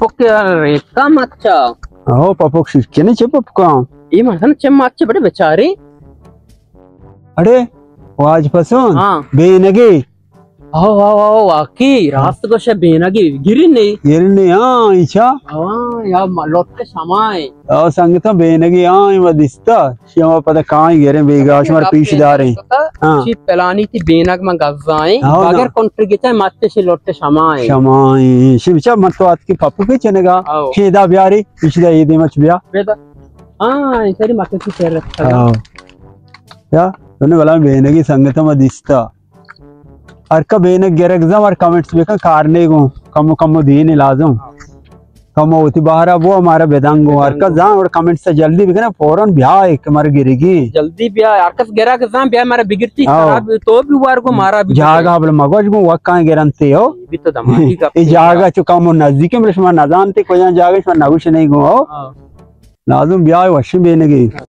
پپک یار، ریتکا مچا۔ او، پپک شیرکنے چے پپکاں؟ اے من چے مچے بڑے بیچارے۔ اڑے، واج پسند؟ ہاں۔ بینگے۔ او، او، او، واقعی، راست گوشے بینگے۔ گرنے؟ گرنے، ہاں، ایچا۔ ہاں، یا م-، لوٹ شمائے۔ او، سنگتاں بینگے، ہاں، اے ما دیستا۔ شما پدا کائیں گریں بیگا، شمار پیش داریں۔ ہاں۔ شی پلانی تی بینگ من گزائیں۔ ہاں، بغیر نا۔ کنٹری گچا مچے شی لوٹ شمائیں۔ شمائیں۔ شی بچا من تو آت کی پپو کے چنگا۔ ہاں۔ شی دا بیاری، پیش دا اے دیمچ بیا۔ بیدا۔ ہاں، انسانی مکسی سیر رکھتا۔ ہاں۔ یا، تو نے بلا بینگی سنگت ما دیستا۔ ہر کا بینگ گرگ زم ہر کمنٹس بکن کار نے گوں۔ کمو کمو دینے لازم۔ کمو وتی بہرا بو ہمارا بدنگ گوں۔ ہر کا زان اور کمنٹس جلدی بکن فوراً بیا ایک مر گرگی۔ جلدی بیا، ہر کس گرگ زان بیا مارا بگرتی آؤ۔ خراب تو بھی وار گو مارا بھی جاگا بل مگوش گوں وکاں گرنتے ہو۔ بھی تو دماغی گپ اے جاگا چو کمو نزدیک بل شما نزانتے کجا جاگا شما نگوش نہیں گوں ہو۔ ہاں۔ لازم بیا وشیں بینگی۔